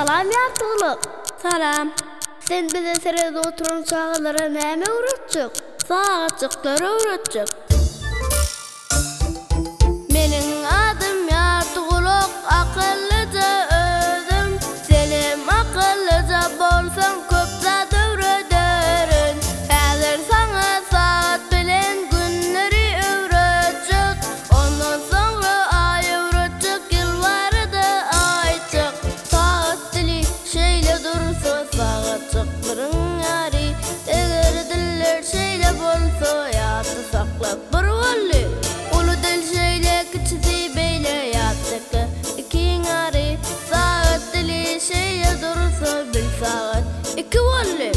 Salam Ýartygulak. Salam. Sen bize seredip oturan çagalara näme öwretjek? Sagatjyklary öwretjek. Meniň adym Ýartygulak, akyllyja özüm. Senem akyllyja bolsaň köp zat öwrederin. Häzir saňa sagat bilen günleri öwretjek. Ondan soňra aý öwretjek, ýyl barada aýtjak. Sagat dili şeýle dursa, sagatjyklaryň ýary. Eger diller şeýle bolsa, ýatda saklap bir boldy. Uly dil şeýle, kiçisi beýle, ýatda ikiň ýary. Sagat dili şeýle dursa, bil sagat iki boldy.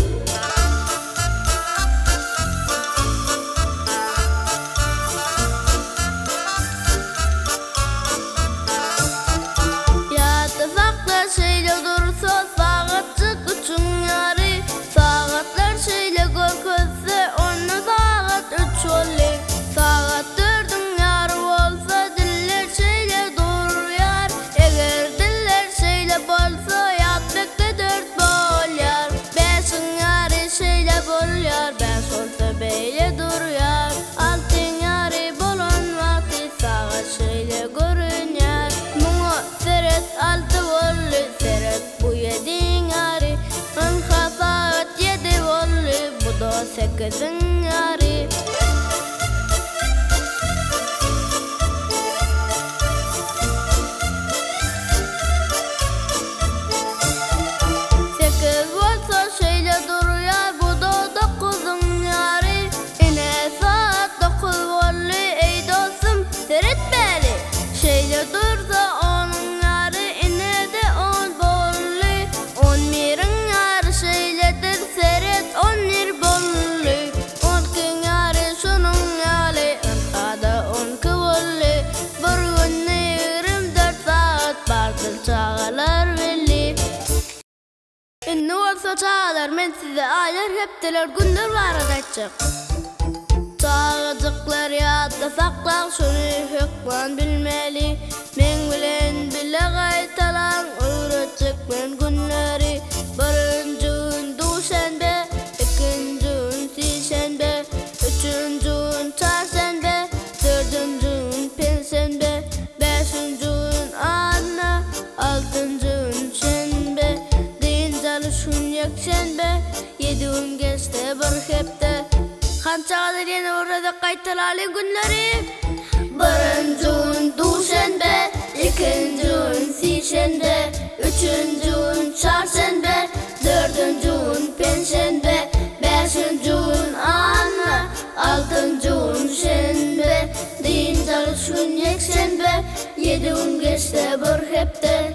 Ýatda sakla şeýle dursa sagatjyk üçüň ýary Sagatlar şeýle görkezse onda sagat üç boldy Sagat dördüň ýary bolsa diller şeýle durýar Eger diller şeýle bolsa ýatbekde dört bolýar Bäşiň ýary şeýle bolýar bäş bolsa beýle durýar Altyň ýary bolan wagty sagat şeýle görünýär. Muňa seret alty boldy, seret bu ýediň ýary. Ynha sagat ýedi boldy, bu-da sekiziň ýary. Sekiz bolsa şeýle durýar, bu-da dokuzyň ýary. Ine, sagat dokuz boldy, eý dostum, seret bäri! Şeýle dursa onuň ýary, ine-de on boldy. On biriň ýary şeýledir, seret, on bir boldy. On ikiň ýary şunuň ýaly, ynha-da on iki boldy. Bir günde 24 sagat bardyr, çagalar belli. Indi bolsa çagalar men size aýlar, hepdeler, günler barada aýtjak. Çagajyklar ýatda saklaň şuny hökman bilmeli. Meň bilen bile gaýtalaň öwretjek men günleri. Birinji gün duşenbe, ikinji gün sişenbe, üçünji gün çarşenbe, dördünji gün penşenbe, bäşinji gün anna, Altynjy gün şenbe, dynç alyş gün ýekşenbe, ýedi gün geçse bir hepde. Han çagalar ýene bir gezek gaýtalalyň günleri. Birinji gün duşenbe, ikinji gün sişenbe, üçünji gün çarşenbe, dördünji gün penşenbe, bäşinji gün anna, altynjy gün şenbe, dynç alyş gün ýekşenbe, Ýedi gün geçse bir hepde.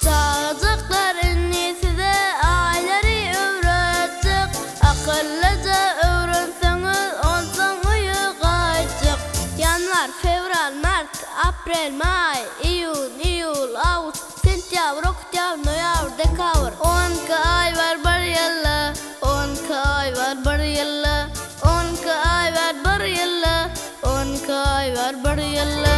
Çagajyklar indi size aýlary öwretjek. Akyllyja öwrenseňiz onsoň öýe gaýtjak. Ýanwar, fewral, mart, aprel, maý, iýun, iýul, awgust, Sentýabr, oktýabr, noýabr, dekabr. 12 aý bar bir ýylda, 12 aý bar bir ýylda, 12 aý bar bir ýylda, 12 aý bar bir ýylda.